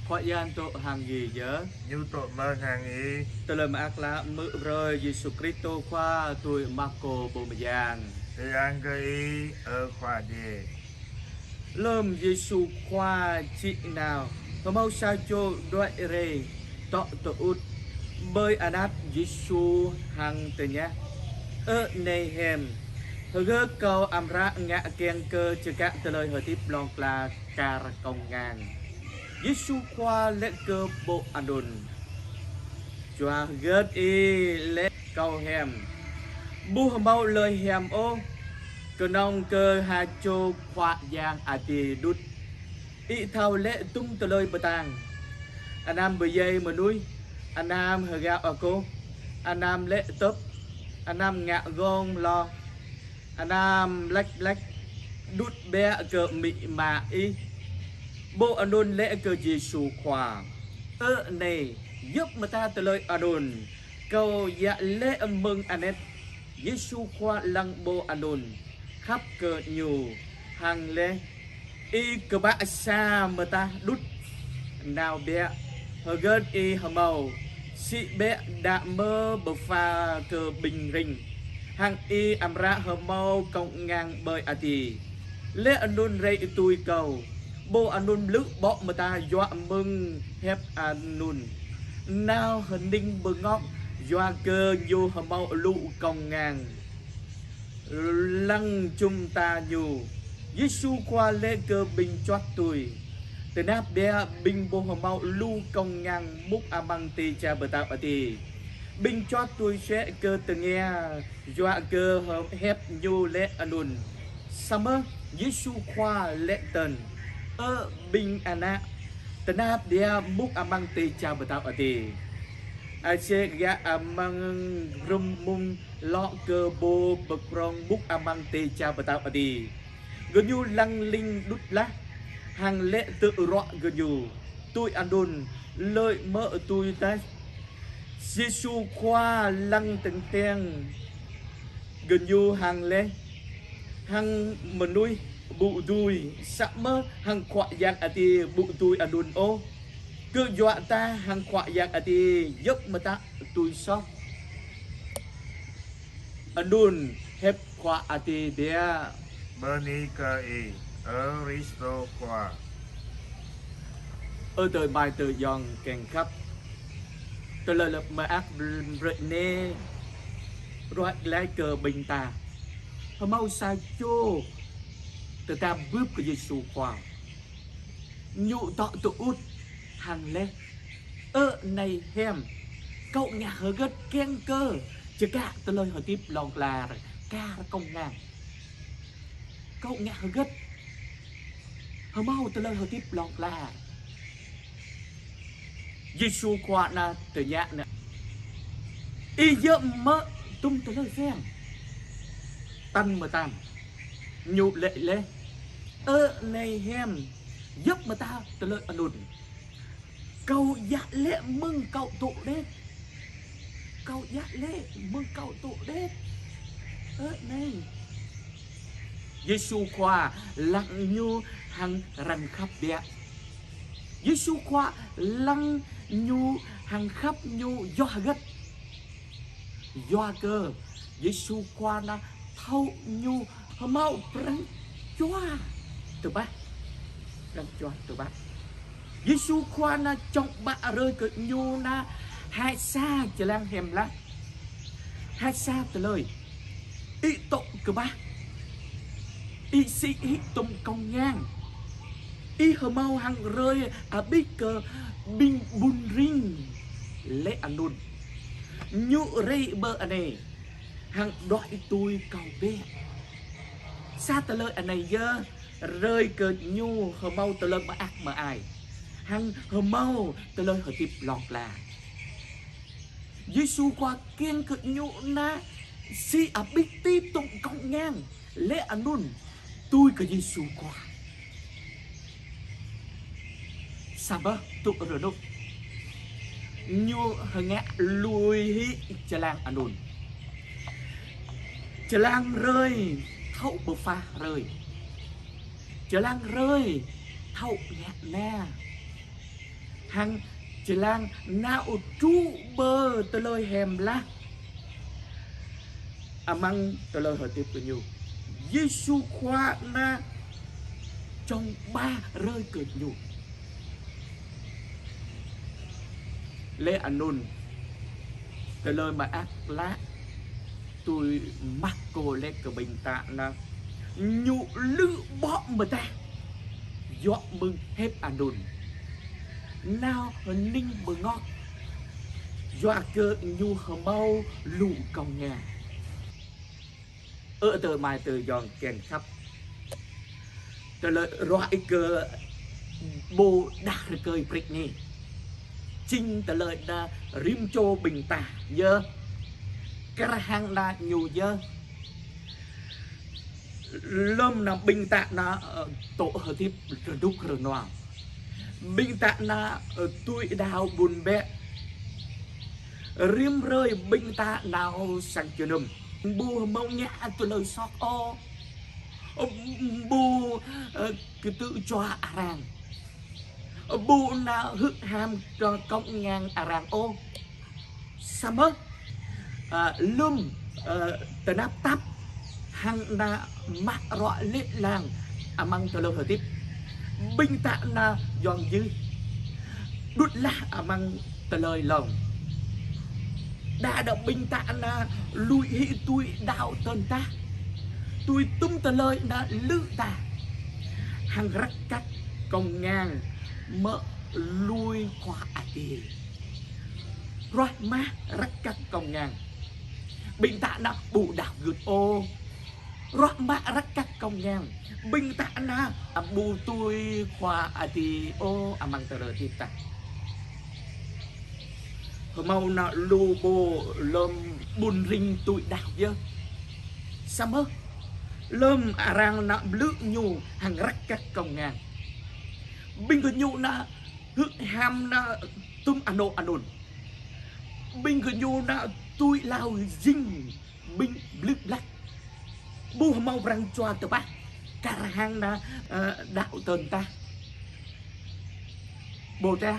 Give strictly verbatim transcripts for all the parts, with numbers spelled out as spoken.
Khua Yang dŏ hăng gih yơh. Ñu dŏ mơ̆n hăng ih. Tơlơi mơak klă mơ̆ng brơi Yêsu Kristô Khua tui Markô pô mơyang. Tơyang kơ ih, ơ Khua Yang. Lơm Yêsu Khua či nao, hơmâo sa čô đuaĭ rai dŏ tơŭt ƀơi anăp Yêsu hăng tơña: Ơ Nai hiam, hơgơt kâo amra ngă kiăng kơ čơkă tơlơi hơdip hlŏng lar kar kông ngan? Yêsu Khua laĭ kơ pô anŭn: Yua hơgơt ih laĭ kâo hiam? Ƀu hơmâo hlơi hiam ôh, kơnơ̆ng kơ ha čô Khua Yang Adai đôč. Ih thâo laĭ dŭm tơlơi pơtang: Anăm pơdjai mơnuih, anăm hơgao akŏ, anăm laĭ tơp, anăm ngă gơ̆ng hloh, anăm lač ƀlač, đôč biă kơ amĭ ama ih. Pô anŭn laĭ kơ Yêsu Khua: Ơ Nai, djŏp mơta tơlơi anŭn kâo djă laĭ mơ̆ng anet. Yêsu Khua lăng pô anŭn, khăp kơ ñu hăng laĭ: Ih kơƀah sa mơta đôč. Nao biă, hơgơt ih hơmâo, sĭ biă đa mơ̆ pơpha kơ ƀing rin, hăng ih amra hơmâo kông ngan ƀơi adai. Laĭ anŭn rai tui kâo. Pô anŭn blư̆ ƀô̆ mơta yua mơ̆ng hiăp anŭn, nao hơning bơngŏ, yua kơ ñu hơmâo lu kông ngan lăng jum dar ñu. Yêsu Khua laĭ kơ ƀing čuăt tui: Tơnap biă ƀing pô hơmâo lu kông ngan mŭk amăng Dêh čar Pơtao Adai. Ƀing čuăt tui sĕ kơ tơngia yua kơ hiăp ñu laĭ anŭn. Samơ̆ Yêsu Khua laĭ tơn: Ơ ƀing ană, tơnap biă mŭk amăng Dêh čar Pơtao Adai. Asĕk gah amăng rŭm mŭm lŏ kơ pô pơkrong mŭk amăng Dêh čar Pơtao Adai. Gơñu lăng hling đôč laih, hăng laĭ tơ̆ ruă gơñu: Tui anŭn, hlơi mơ̆ tui tah? Yêsu Khua lăng tơngiang gơñu hăng laĭ: Hăng mơnuih ƀu dưi, samơ̆ hăng Khua Yang Adai ƀu dưi anŭn ôh. Kơyua dah hăng Khua Yang Adai djŏp mơta tui soh. Anŭn hiăp Khua Adai biă. Bơni kơ Ih, ơ Kristô Khua. Ơ adơi amai ayŏng kiăng khăp, tơlơi mơak brơi anai ruah glaĭ kơ ƀing ta. Hơmâo sa čô tơdah bưp kơ Yêsu Khua. Ñu dŏ tơŭt hăng laĭ: Ơ Nai hiam, kâo ngă hơgơt kiăng kơ čơkă tơlơi hơdip hlŏng lar kar kông ngan? Kâo ngă hơgơt hơmâo tơlơi hơdip hlŏng lar? Yêsu Khua anai tơña anai: Ih djơ̆ mơ̆ dŭm tơlơi phiăn? Tal mơtam, ñu laĭ laih: Ơ Nai hiam, djŏp mơta tơlơi anŭn kâo djă laĭ mơ̆ng kâo dŏ đet. Kâo djă laĭ mơ̆ng kâo dŏ đet. Ơ Nai. Yêsu Khua lăng ñu hăng răng khăp biă. Yêsu Khua lăng ñu hăng khăp ñu yua hơgơt? Yua kơ Yêsu Khua anai thâo ñu hơmâo pran jua tơƀah. Pran jua tơƀah. Yêsu Khua anai čŏng ƀă brơi kơ ñu anai hai sa jơlan hiam laih. Hai sa tơlơi. Ih dŏ kơƀah. Ih sĭ hĭ tŭm kông ngan. Ih hơmâo hăng brơi abih kơ ƀing ƀun rin. Laĭ anŭn, ñu rai pơ anai hăng đuaĭ tui kâo biă. Sa tơlơi anai yơh brơi kơ ñu hơmâo tơlơi mơak mơai hăng hơmâo tơlơi hơdip hlŏng lar. Yêsu Khua kiăng kơ ñu anai sĭ abih tĭ tŭm kông ngan, laĭ anŭn tui kơ Yêsu Khua. Samơ̆ tŭ rơnŭk, ñu hơngă lui hĭ jơlan anŭn. Jơlan brơi thâo pơpha brơi. Jơlan brơi thâo ngă na. hăng jơlan nao truh pơ tơlơi hiam klă amăng tơlơi hơdip kơ ñu. Yêsu Khua nao čong ba hrơi kơ ñu. Laih anŭn, tơlơi mơak klă tui Markô laĭ kơ ƀing ta nă, ñu lư ƀô̆ mơdah yua mơ̆ng hiăp anŭn, nao hơning bơngŏt, yua kơ ñu hơmâo lu kông ngan. Ơ adơi amai adơi ayŏng kiăng khăp. Tơlơi ruai kơ pô đah rơkơi prĭk anai, jing tơlơi đa rĭm čô ƀing ta yơh. Kar hăng đa ñu yơh. Lơm nă ƀing ta nă, ơ, tŏ hơdip rơnŭk rơnua. Ƀing ta nă, ơ, tui đaŏ ƀun bĕ. Rĭm hrơi ƀing ta nao sang jơnum. Ƀu hơmâo ngă tơlơi soh ôh. Ƀu, ơ, kơtư̆ jua arăng. Ƀu nao hư̆ ham kơ kông ngan arăng ôh. Samơ̆, ơ, lơm, ơ, tơnap tap hăng nă mă ruă lĕ lăng amăng tơlơi hơdip, ƀing ta nă yŏng jưh, đŭt lah amăng tơlơi lông. Đa đa ƀing ta nă lui hĭ tui đaŏ tơnah, tui tum tơlơi nă lư ta, hăng răk kăk kông ngan mă lui Khua Adai. Ruah mă răk kăk kông ngan. Ƀing ta nă ƀu đaŏ gưt ôh. Ruah mă răk kăk kông ngan. Ƀing ta nă ƀu tui Khua Adai ôh amăng tơlơi hơdip ta. Hơmâo nă lu pô lơm ƀun ring tui đaŏ yơh. Samơ̆ lơm arăng nă blư̆ ñu hăng răk kăk kông ngan, ƀing gơñu nă hư̆ ham nă tum anŏ anŭn. Ƀing gơñu nă tui hlâo jing ƀing blư̆ blăk. Ƀu hơmâo pran jua tơpă kar hăng nă, ơ, đaŏ tơnah. Ƀôdah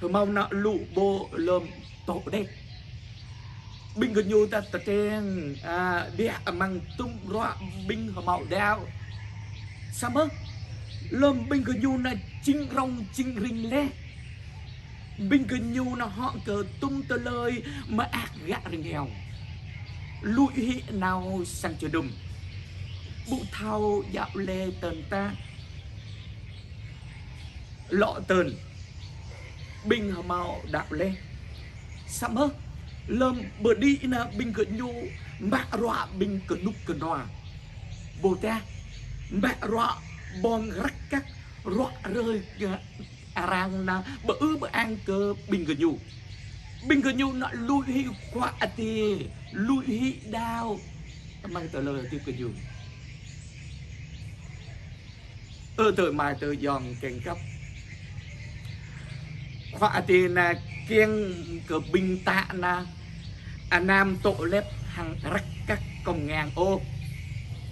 hơmâo nă lu pô lơm tŏ đĕt, ƀing gơñu ta tơteng, a, đĭ amăng tum ruă ƀing hơmâo đaŏ. Samơ̆ lơm ƀing gơñu nă jing rông jing ring laih, ƀing gơñu nă hŏk kơ tum tơlơi mơak gă rơngiao, lui hĭ nao sang jơnum. Ƀu thâo djă̱ lĕ tơnah lŏ tơn, ƀing hơmâo đaŏ laih. Samơ̆ lơm pơđĭ nă ƀing gơñu mă ruă ƀing kơnŭk kơnua, ƀôdah mă ruă ƀơ̆ng răk kăk ruă hrơi arăng nă pơư pơang kơ ƀing gơñu. Ƀing gơñu nă lui hĭ Khua Adai, lui hĭ đaŏ amăng tơlơi hơdip gơñu. Ơ adơi amai adơi ayŏng kiăng khăp. Khua Adai nă kiăng kơ ƀing ta nă anăm tŏ lĕp hăng răk kăk kông ngan ôh.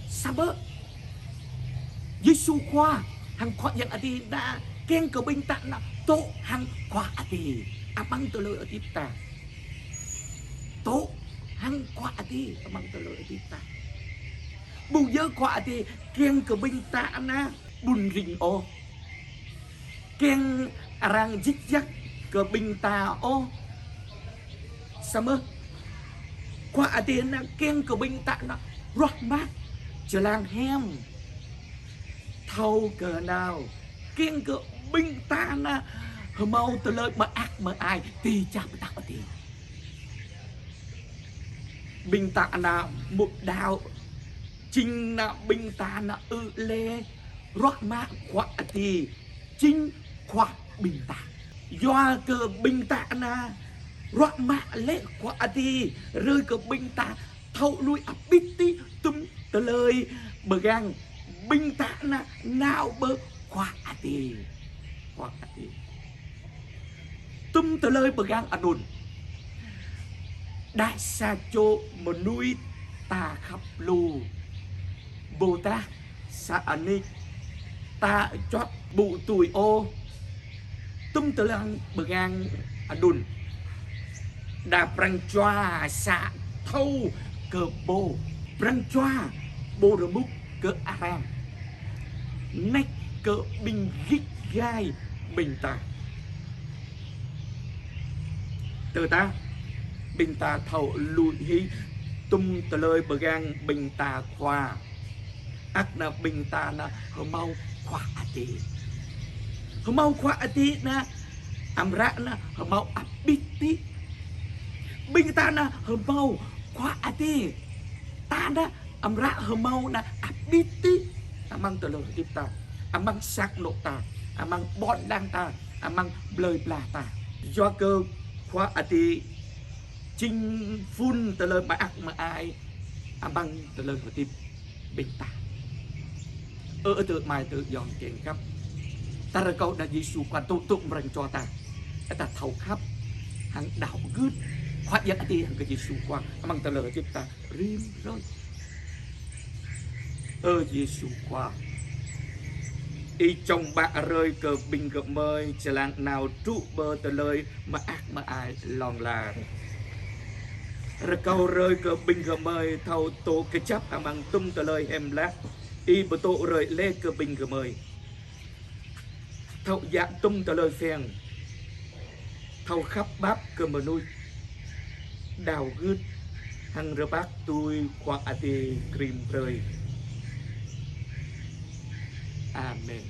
Samơ̆ Yêsu Khua hăng Khua Yang Adai nă kiăng kơ ƀing ta nă tŏ hăng Khua Adai amăng tơlơi hơdip ta. Tŏ hăng Khua Adai amăng tơlơi hơdip ta. Ƀu djơ̆ Khua Adai kiăng kơ ƀing ta nă ƀun ring ôh, kiăng arăng djik djak kơ ƀing ta ôh. Samơ̆ Khua Adai nă kiăng kơ ƀing ta nă ruah mă jơlan hiam, thâo kơnao, kiăng kơ ƀing ta nă hơmâo tơlơi mơak mơai ti čah pơtao Adai. Ƀing ta nă mŭt đaŏ, jing nă ƀing ta nă ư lĕ ruah mă Khua Adai jing Khua ƀing ta. Yua kơ ƀing ta nă ruah mă lĕ Khua Adai, hrơi kơ ƀing ta thâo lui abih tĭ tum tơlơi pơgang, ƀing ta nă nao pơ Khua Adai. Khua Adai. Tum tơlơi pơgang anŭn, đah sa čô mơnuih ta khăp lu, ƀôdah sa anih ta juăt ƀu tui ôh. Tŭm tơlơi bơngang adŭn. Đa pran jua sa thâo kơ pô. Pran jua pô rơmŭk kơ arăng. Nĕk kơ ƀing git gai ƀing ta. Tơdah ƀing ta thâo lui hĭ tŭm tơlơi bơngang ƀing ta Khua. Ăt anai ƀing ta anai hơmâo Khua Adai. Hơmâo Khua Adai anai, amra anai hơmâo abih tih. Ƀing ta anai hơmâo Khua Adai. Ta anai amra hơmâo anai abih tih. Amăng tơlơi hơdip ta. Amăng sang anŏ ta. Amăng ƀôn lan ta. Amăng plơi pla ta. Yua kơ Khua Adai jing phŭn tơlơi mơak mơai amăng tơlơi hơdip ƀing ta. Ơ, ơ, tơ amai tơ ayŏng kiăng khăp. Ta rơkâo đah Yêsu Khua tŭ tŭ pran jua ta. Ta thâo khăp hăng đaŏ gưt Khua Yang Adai hăng kơ Yêsu Khua amăng tơlơi hơdip ta rĭm hrơi. Ơ Yêsu Khua, Ih čŏng ba hrơi kơ ƀing gơmơi jơlan nao truh pơ tơlơi mơak mơai hlŏng lar. Rơkâo hrơi kơ ƀing gơmơi thâo dŏ kơjăp amăng tŭm tơlơi hiam klă Ih pơdŏ hrơi lĕ kơ ƀing gơmơi. Thâo djă tŭm tơlơi phiăn. Thâo khăp pap kơ mơnuih. Đaŏ gưt hăng rơbat tui Khua Adai rĭm hrơi. Amen.